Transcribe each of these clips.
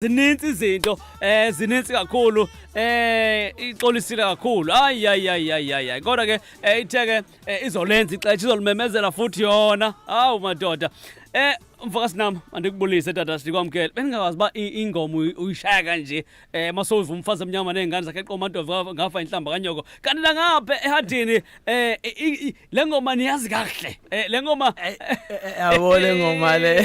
Zininzi izinto zininzi kakhulu, ixolisile kakhulu. Hayi hayi hayi hayi hayi, kodwa ke ithe ke izolenza ixesha, izolimemezela futhi yona. Hawu madoda, mfoka Sinama, mandikubulise tata, sikwamkele. Bendingakwazi uba ingoma uyishaya kanje, masowuva umfazi omnyama neengane zakhe eqomadovu ngafa inhlamba kanyoko, kanti nangapha ehadini le ngoma niyazi kakuhle, le ngoma. Yabo, le ngoma le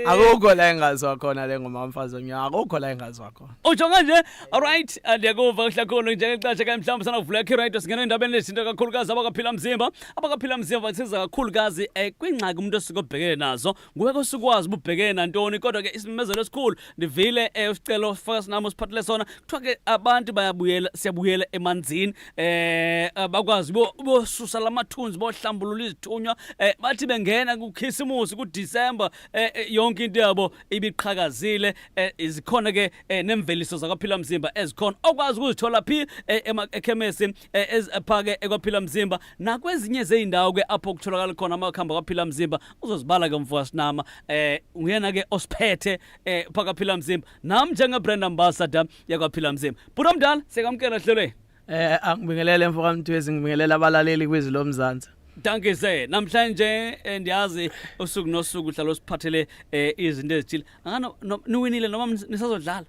akukho la engazwa khona. Le ngoma mfazi omnyama akukho la engazwa khona. Utsho kanje. Alright, ndiyakuva kahle kakhulu. Njengexesha ke mhlawumbi sanakuvula iradio, singena endabeni lezinto kakhulukazi abakaphila mzimba. Abakaphila mzimba basiza kakhulukazi kwingxaki umuntu osuke obhekene nazo. Nguwe ke osukwazi uba ubhekene nantoni, kodwa ke isimemezelo esikhulu ndivile, usicelo sifaka sinamo siphathele sona. Kuthiwa ke abantu bayabuyela, siyabuyela emanzini, bakwazi bosusa lamathunzi, bohlambulula izithunywa, bathi bengena kuKhisimusi, kuDisemba, yonke into yabo ibiqhakazile. Zikhona ke nemveliso zakwaphila mzimba ezikhona okwazi ukuzithola phi? Ekhemesi, phake ekwaphila mzimba nakwezinye zey'ndawo ke apho kutholakala khona amakhambi akwaphila mzimba. Uzozibala ke mfoka Sinama, nguyena ke osiphethe phakaphila mzimba, nam njenge-brand ambassador yakwaphila mzimba. Bhuti omdala, siyakwamkela hlelweni. Angibingelele mfoka Mthwezi, ngibingelele abalaleli kwizwi lomzansi. Dankie se. Namhlanje ndiyazi usuku nosuku uhlala usiphathele izinto ezithile. Angano niwinile noma nisazodlala?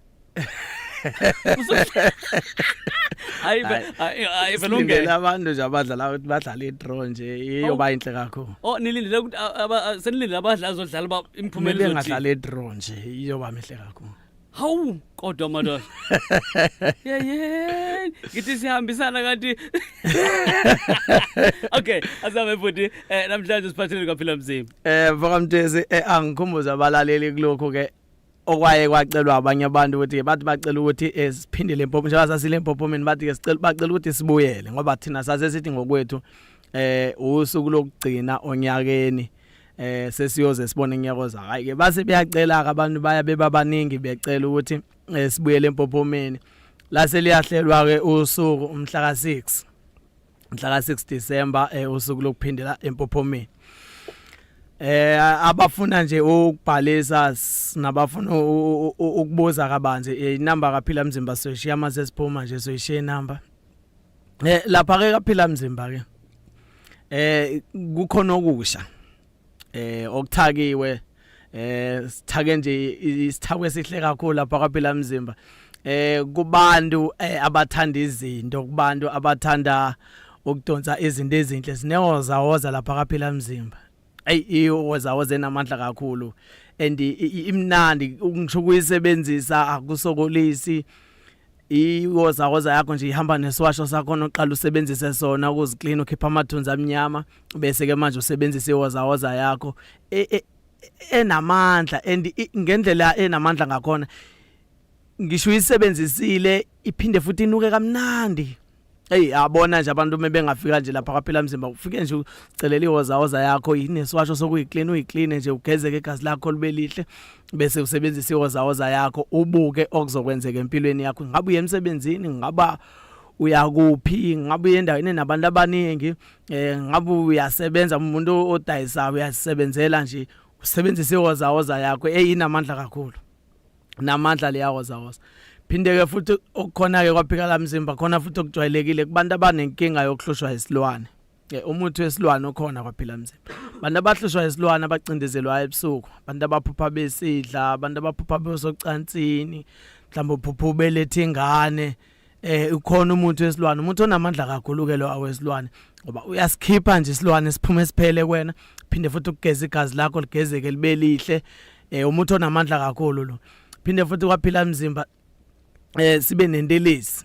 Hayi hayi, vele ungene. Abantu nje abadlala ukuthi badlala i-draw nje iyoba inhle kakhulu. Oh, nilindele ukuthi senilindele abadlali azodlala ba imiphumela izothi. Bengadlala i-draw nje iyoba mihle kakhulu. Hawu kodwa madoda. Yeah. Ngithi sihambisana kanti. Okay, asabe futhi namhlanje siphathele kwaphila mzimba. Mfoka Mthwezi, angikhumbuza abalaleli kulokho ke okwaye kwacelwa abanye abantu ukuthi bathi bacela ukuthi siphindele empopho njengoba sasile empophomeni. Bathi ke sicela, bacela ukuthi sibuyele ngoba thina sase sithi ngokwethu usuku lokugcina onyakeni, sesiyoze sibone inyaka. Hayi ke, base beyacela ke abantu, baya bebabaningi becela ukuthi sibuyele empophomeni. Lase liyahlelwa ke usuku umhla ka6, mhla ka6 December, usuku lokuphindela empophomeni. Abafuna nje ukubhalisa nabafuna ukubuza kabanzi, inamba kaphila mzimba soyishiya mase siphuma nje, soyishiya inamba. Lapha ke kaphila mzimba ke kukhona okusha okuthakiwe, sithake nje isithako esihle kakhulu lapha kwaphila mzimba, kubantu abathanda izinto, kubantu abathanda ukudonsa izinto ezinhle. Sinewoza woza lapha kaphila mzimba. Ey, iwoza woza enamandla kakhulu and imnandi ngisho ukuyisebenzisa, akusokolisi. Iwoza woza yakho nje ihamba nesiwasho sakho, noqala usebenzise sona ukuziclean, ukhipha amathunzi amnyama, bese ke manje usebenzisa iwoza woza yakho enamandla. And ngendlela enamandla ngakhona, ngisho uyisebenzisile iphinde futhi inuke kamnandi. Hey, yabona nje abantu uma bengafika nje lapha kwaphila mzimba, ufike nje ucelela iwoza woza yakho inesiwasho sokuyiclean, uyiclean nje, ugezeke igazi lakho libe lihle, bese usebenzisa iwoza woza yakho, ubuke okuzokwenzeka empilweni yakho. Ngabe uye emsebenzini, ngaba uyakuphi, ngabe uye endaweni enabantu abaningi, ngabe uyasebenza, umuntu odayisayo, uyasebenzela nje, usebenzisa iwoza woza yakho. Eyinamandla kakhulu, namandla leya woza woza. Phinde ke futhi okukhona ke kwaphika lamzimba khona futhi okujwayelekile kubantu abanenkinga yokuhlushwa isilwane, umuthi wesilwane okhona kwaphila mzimba. Abantu abahlushwa isilwane, abacindezelwayo ebusuku, abantu abaphupha besidla, abantu abaphupha besocansini, mhlawumbe uphupha ubelethe ingane, ukhona umuthi wesilwane, umuntu onamandla kakhulu ke lo awesilwane, ngoba uyasikhipha nje isilwane siphume siphele kuwena, phinde futhi ukugeza igazi lakho ligezeke libe lihle. Umuntu onamandla kakhulu lo. Phinde futhi kwaphila mzimba sibe nentelezi,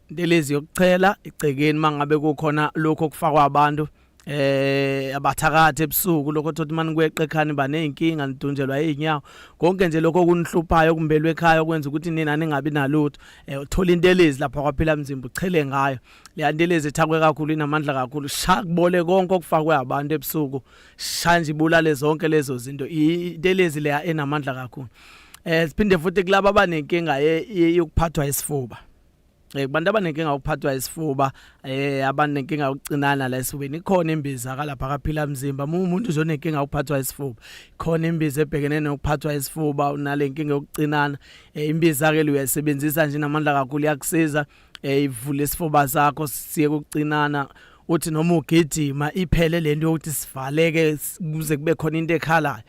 intelezi yokuchela igcekeni mangabe kukhona lokho okufakwa abantu abathakathi ebusuku, lokho thothi mani kweqe ekhani baneyinkinga, nidunjelwa izinyawo, konke nje lokho okunihluphayo kumbelwe ekhaya okwenza ukuthi nina ningabi nalutho. Uthola intelezi lapha kwaphila mzimba, uchele ngayo le ntelezi ethakwe kakhulu, inamandla kakhulu, sha kubole konke okufakwe abantu ebusuku, sha nje ibulale zonke lezo zinto, intelezi leya enamandla kakhulu. Siphinde futhi kulabo abanenkinga yokuphathwa isifuba. Kubantu abanenkinga yokuphathwa isifuba, abanenkinga yokucinana la esifubeni, ikhona imbiza kalapha kaphila mzimba. Uma umuntu nje onenkinga yokuphathwa isifuba, ikhona imbiza ebhekene nokuphathwa isifuba, unalenkinga yokucinana. Imbiza ke uyayisebenzisa nje namandla kakhulu, iyakusiza, ivule isifuba sakho siye kucinana, uthi noma ugijima iphele lento yokuthi sivaleke kuze kube khona into ekhalayo.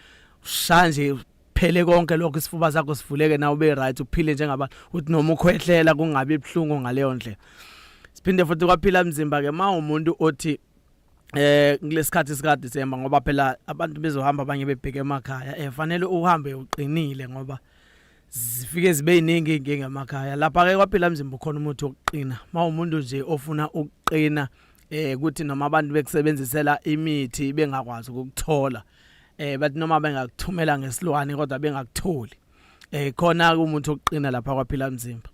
Ushaya nje phele konke lokho, isifuba sakho sivuleke nawe ube right, uphile njengabantu, uthi noma ukhwehlela kungabi ibhlungu ngaleyo ndlela. Siphinde futhi kwaphila mzimba ke ma umuntu othi kulesikhathi sika December, ngoba phela abantu bezohamba abanye bebheke emakhaya, fanele uhambe uqinile ngoba zifike zibe yiningi inkinga emakhaya. Lapha ke kwaphila mzimba ukhona umuthi wokuqina. Ma umuntu nje ofuna ukuqina, kuthi noma abantu bekusebenzisela imithi bengakwazi ukukuthola, bathi noma bengakuthumela ngesilwane kodwa bengakutholi, khona umuthi wokuqina lapha kwaphila mzimba.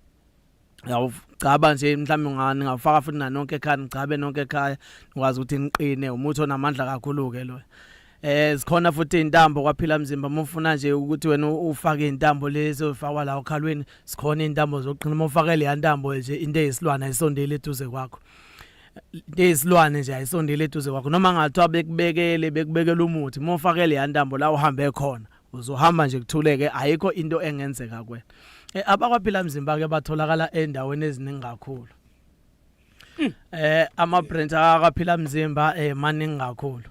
Uyawugcaba nje mhlawumbe ungani ngafaka futhi nanonke ekhaya, nigcabe nonke ekhaya, nikwazi ukuthi niqine. Umuthi onamandla kakhulu ke lo. Zikhona futhi intambo kwaphila mzimba, uma ufuna nje ukuthi wena ufake intambo lezi ofakwa la okhalweni, sikhona intambo zokuqina. Uma ufake le ntambo nje, into eyisilwane ayisondeli eduze kwakho, into eyisilwane nje ayisondeli eduze kwakho, noma ngathiwa bekubekele bekubekela umuthi, uma ufake le ntambo la uhambe khona uzohamba nje kuthuleke, ayikho into engenzeka kuwena. Abakwaphila mzimba ke batholakala endaweni eziningi kakhulu. Ama branch akaphila mzimba maningi kakhulu.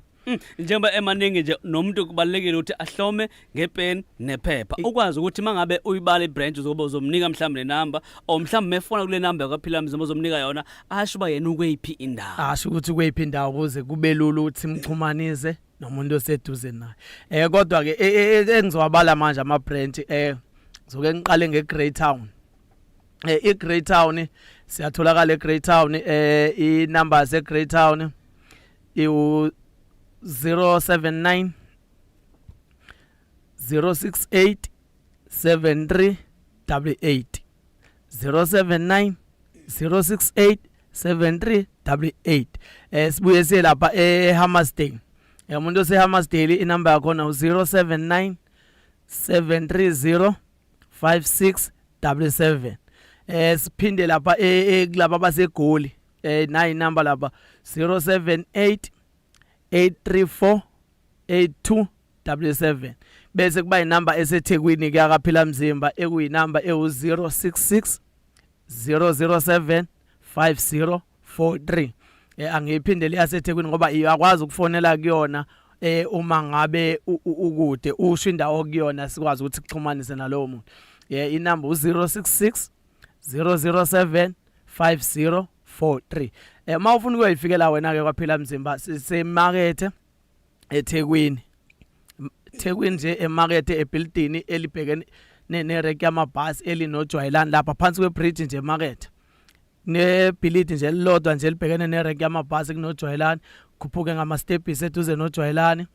Njengoba emaningi nje, nomuntu kubalekile ukuthi ahlome ngepeni nephepha, ukwazi ukuthi mangabe uyibala ibranch uzobe uzomnika mhlawumbe nenamba, or mhlawumbe mefona kule number yakwaphila mzimba uzomnika yona, asho uba yena ukweyiphi indawo. Asho ukuthi kweyiphi indawo ukuze kube lula ukuthi simxhumanise nomuntu oseduze naye. Kodwa ke engizowabala manje ama branch, ngizoke ngiqale ngeGrey Town. IGrey Town siyatholakala eGrey Town. I numbers eGrey Town iwu 079 068 7388, 079 068 7388. Sibuye siye lapha eHammersdale. Umuntu oseHammersdale, inamba yakhona u079 730 5677. Siphinde lapha kulaba abaseGoli, nayi inamba lapha, 078 834 8277. Bese kuba inamba eseThekwini kuyakaphila mzimba, ekuyinamba ewu066 007 5043. Angiyiphinde liyaseThekwini ngoba iyakwazi ukufonela kuyona, uma ngabe ukude usho indawo kuyona, sikwazi ukuthi sixhumanise nalowo muntu. Inamba u066 007 5043. Uma ufuna ukuyifikela wena ke kwaphila mzimba, sisemakethe eThekwini, Thekwini nje emakethe, ebuilding elibhekene nerenki yamabhasi elinojwayelani, lapha phansi kwebridge nje emakethe, nebhilidi nje elilodwa nje elibhekene nerenki yamabhasi kunojwayelani. Khuphuke ngama-stepis eduze nojwayelani,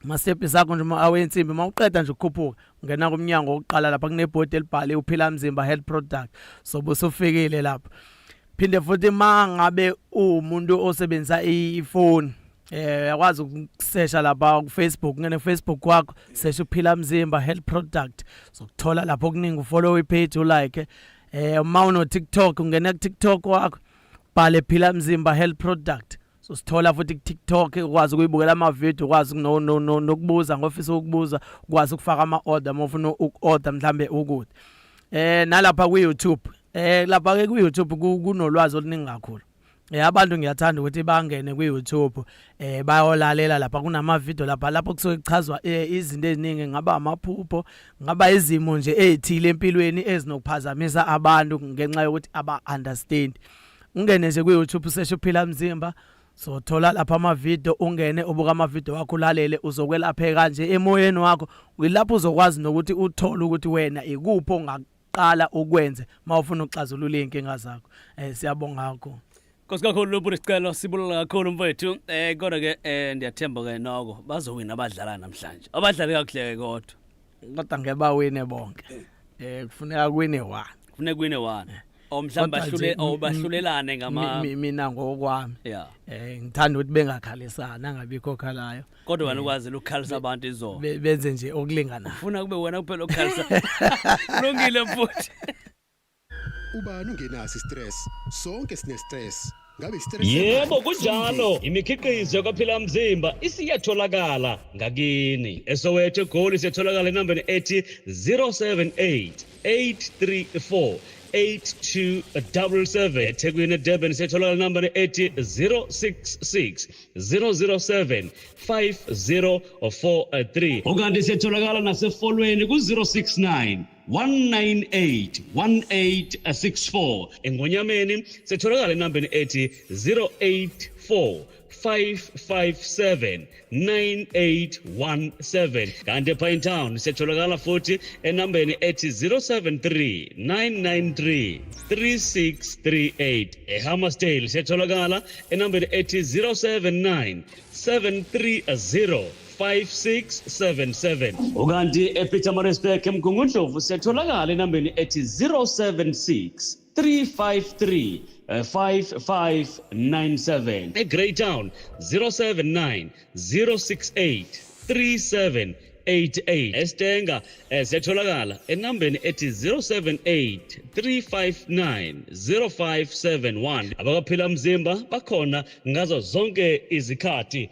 ama-stepis akho nje awensimbi. Uma uqeda nje ukukhuphuka, ungena kumnyango wokuqala lapha, kunebhodi elibhale uphila mzimba health product, sobe usufikile lapho. Phinde futhi ma ngabe uwumuntu osebenzisa ifoni, uyakwazi ukusesha lapha ku Facebook, ngene Facebook kwakho, sesha uphila mzimba health product, zokuthola lapho okuningi, ufollow ipage, ulike. Uma uno TikTok, ungena ku TikTok wakho, bhale phila mzimba health product, so sithola futhi ku TikTok, ukwazi ukuyibukela ama video, ukwazi no no nokubuza ngofisa ukubuza, ukwazi ukufaka ama order uma ufuna uku-order mhlambe ukude. Nalapha ku YouTube, lapha ke ku YouTube kunolwazi oluningi kakhulu. Abantu ngiyathanda ukuthi bangene ku YouTube, bayolalela lapha, kunama video lapha lapho kusuke kuchazwa izinto eziningi, ngaba amaphupho, ngaba izimo nje ezithile empilweni ezinokuphazamisa abantu ngenxa yokuthi aba understand. Ungene nje ku YouTube, useshe uphila mzimba, so thola lapha ama video, ungene ubuka ama video wakho, ulalele, uzokwelapheka nje emoyeni wakho. Uyilapho uzokwazi nokuthi uthole ukuthi wena ikuphi ongaqala ukwenze mawufuna ukuxazulula izinkinga zakho. Siyabonga kakhulu. Nkosi kakhulu lobhuti Sicelo, sibulela kakhulu mfowethu. Kodwa ke ndiyathemba ke noko bazowina abadlala namhlanje. Abadlali kakuhle ke kodwa. Kodwa ngeke bawine bonke. Kufuneka kuwine one. Kufuneka kuwine one. Or mhlawumbe Kodwa bahlule nje, or bahlulelane ngama mina ngokwami ngithanda ukuthi bengakhalisana, angabikho okhalayo. Kodwa wena ukwazi ukukhalisa abantu izolo. Benze nje okulinganayo. Ufuna kube wena kuphela okukhalisa. Kulungile mfowethu. Ubani ungenaso stress? Sonke sine stress. Ngabe stress? Yebo, kunjalo, imikhiqizo yakwaphila mzimba isiyatholakala ngakini. ESoweto, eGoli, siyatholakala enambeni ethi 078 834 8277. EThekwini, eDurban, siyatholakala enambeni ethi 066 007 5043. Ukanti siyatholakala naseFolweni ku-069 198 1864. ENgonyameni sitholakala enambeni ethi 084 557 9817. Kanti ePinetown siyatholakala futhi enambeni ethi 073 993 3638. EHammarsdale siyatholakala enambeni ethi 079 730 5677. Ukanti ePietermaritzburg, eMgungundlovu, siyatholakala enambeni ethi 076 353 5597. EGreytown 079 068 3788. EStanger siyatholakala enambeni ethi 078 359 0571. Abakaphila mzimba bakhona ngazo zonke izikhathi.